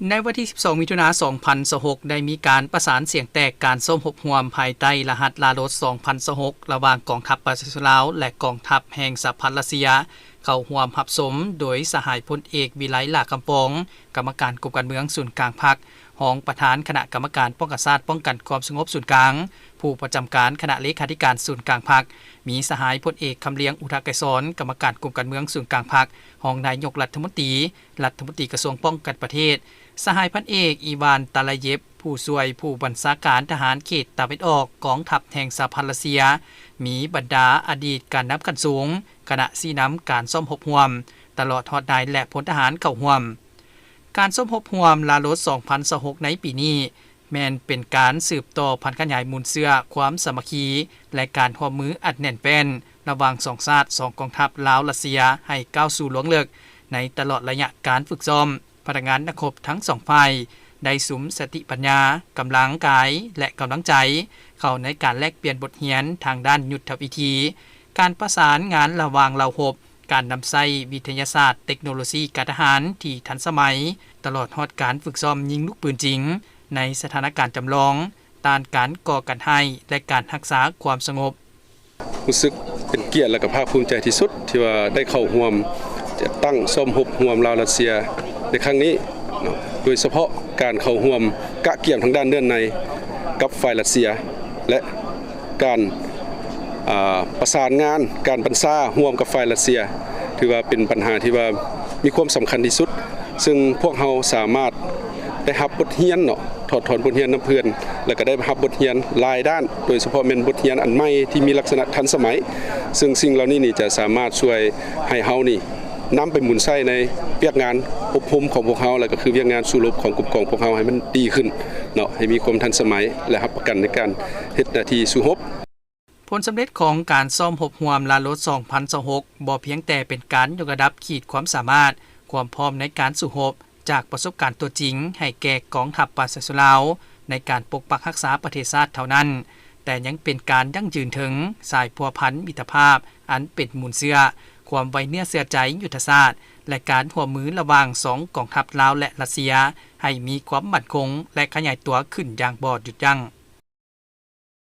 ໃນວັນທີສິບສອງ ມິຖຸນາ ສອງພັນຊາວຫົກ ໄດ້ມີການປະສານສຽງແຕກການສົມທົບຮ່ວມພາຍໃຕ້ລະຫັດລາໂລດ ສອງພັນຊາວຫົກ ລະຫວ່າງກອງທັບປະຊາຊົນລາວ ແລະ ກອງທັບແຫ່ງສະຫະພັນຣັດເຊຍ ເຂົ້າຮ່ວມຮັບຊົມໂດຍສະຫາຍພົນເອກ ວິໄລ ຫຼ້າຄຳຟອງ ກຳມະການກົມການເມືອງສູນກາງພັກ, ຮອງປະທານຄະນະກຳມະການປ້ອງກັນຊາດ ປ້ອງກັນຄວາມສະຫງົບສູນກາງ, ຜູ້ປະຈຳການຄະນະເລຂາທິການສູນກາງພັກ, ມີສະຫາຍພົນເອກ ຄຳລຽງ ອຸທະໄກສອນ ກຳມະການກົມການເມືອງສູນກາງພັກ, ຮອງນາຍົກລັດຖະມົນຕີ, ລັດຖະມົນຕີກະຊວງປ້ອງກັນປະເທດ, ສະຫາຍພັນເອກ ອີວານ ຕາລາເຢບ ຜູ້ຊ່ວຍຜູ້ບັນຊາການທະຫານເຂດຕາເວັນອອກ ກອງທັບແຫ່ງສະຫະພັນຣັດເຊຍ, ມີບັນດາອະດີດການນຳຂັ້ນສູງ, ຄະນະຊີ້ນຳການສົມທົບຮ່ວມ, ຕະຫຼອດຮອດນາຍ ແລະ ພົນທະຫານເຂົ້າຮ່ວມ. ການສົມທົບຮ່ວມລາໂລດ ສອງພັນຊາວຫົກ ໃນປີນີ້ ແມ່ນເປັນການສືບຕໍ່ຜັນຂະຫຍາຍມູນເຊື້ອຄວາມສາມັກຄີ ແລະ ການຮ່ວມມືອັນແໜ້ນແຟ້ນ ລະຫວ່າງສອງຊາດ, ສອງກອງທັບ ລາວ-ຣັດເຊຍ ໃຫ້ກ້າວສູ່ລວງເລິກ. ໃນຕະຫຼອດໄລຍະການຝຶກຊ້ອມ, ພະນັກງານນັກຮົບທັງສອງຝ່າຍ ໄດ້ສຸມສະຕິປັນຍາ, ກຳລັງກາຍ ແລະ ກຳລັງໃຈ ເຂົ້າໃນການແລກປ່ຽນບົດຮຽນທາງດ້ານຍຸດທະວິທີ, ການປະສານງານລະຫວ່າງເຫຼົ່າຮົບ, ການນຳໃຊ້ວິທະຍາສາດເຕັກໂນໂລຊີການທະຫານທີ່ທັນສະໄໝ, ຕະຫຼອດຮອດການຝຶກຊ້ອມຍິງລູກປືນຈິງໃນສະຖານະການຈຳລອງ, ຕ້ານການກໍ່ການຮ້າຍ ແລະ ການຮັກສາຄວາມສະຫງົບ. ຮູ້ສຶກເປັນກຽດ ແລະ ກໍພາກພູມໃຈທີ່ສຸດ ທີ່ວ່າໄດ້ເຂົ້າຮ່ວມຈັດຕັ້ງສົມທົບຮ່ວມລາວ-ຣັດເຊຍໃນຄັ້ງນີ້ເນາະ, ໂດຍສະເພາະການເຂົ້າຮ່ວມກະກຽມທາງດ້ານເນື້ອໃນກັບຝ່າຍຣັດເຊຍ ແລະ ການ ອ່າ ປະສານງານການບັນຊາຮ່ວມກັບຝ່າຍຣັດເຊຍ ຖືວ່າເປັນບັນຫາທີ່ວ່າມີຄວາມສຳຄັນທີ່ສຸດ, ເຊິ່ງພວກເຮົາສາມາດໄດ້ຮັບບົດຮຽນເນາະ, ຖອດຖອນບົດຮຽນນຳເພື່ອນ ແລ້ວກໍໄດ້ຮັບບົດຮຽນຫຼາຍດ້ານ, ໂດຍສະເພາະແມ່ນບົດຮຽນອັນໃໝ່ທີ່ມີລັກສະນະທັນສະໄໝ, ເຊິ່ງສິ່ງເຫຼົ່ານີ້ນີ້ຈະສາມາດຊ່ວຍໃຫ້ເຮົານີ້ນຳໄປໝູນໃຊ້ໃນວຽກງານອົບຮົມຂອງພວກເຮົາ, ແລ້ວກໍຄືວຽກງານສູ້ຮົບຂອງກົມກອງພວກເຮົາໃຫ້ມັນດີຂຶ້ນເນາະ, ໃຫ້ມີຄວາມທັນສະໄໝ ແລະ ຮັບປະກັນໃນການເຮັດໜ້າທີ່ສູ້ຮົບ. ຜົນສຳເລັດຂອງການສົມທົບຮ່ວມລາໂລດ ສອງພັນຊາວຫົກ ບໍ່ພຽງແຕ່ເປັນການຍົກລະດັບຂີດຄວາມສາມາດ, ຄວາມພ້ອມໃນການສູ້ຮົບ ຈາກປະສົບການຕົວຈິງໃຫ້ແກ່ກອງທັບປະຊາຊົນລາວ ໃນການປົກປັກຮັກສາປະເທດຊາດເທົ່ານັ້ນ, ແຕ່ຍັງເປັນການຢັ້ງຢືນເຖິງສາຍພົວພັນມິດຕະພາບອັນເປັນມູນເຊື້ອ, ຄວາມໄວ້ເນື້ອເຊື່ອໃຈຍຸດທະສາດ ແລະ ການຮ່ວມມືລະຫວ່າງສອງກອງທັບລາວ ແລະ ຣັດເຊຍ ໃຫ້ມີຄວາມໝັ້ນຄົງ ແລະ ຂະຫຍາຍຕົວຂຶ້ນຢ່າງບໍ່ຢຸດຢັ້ງ.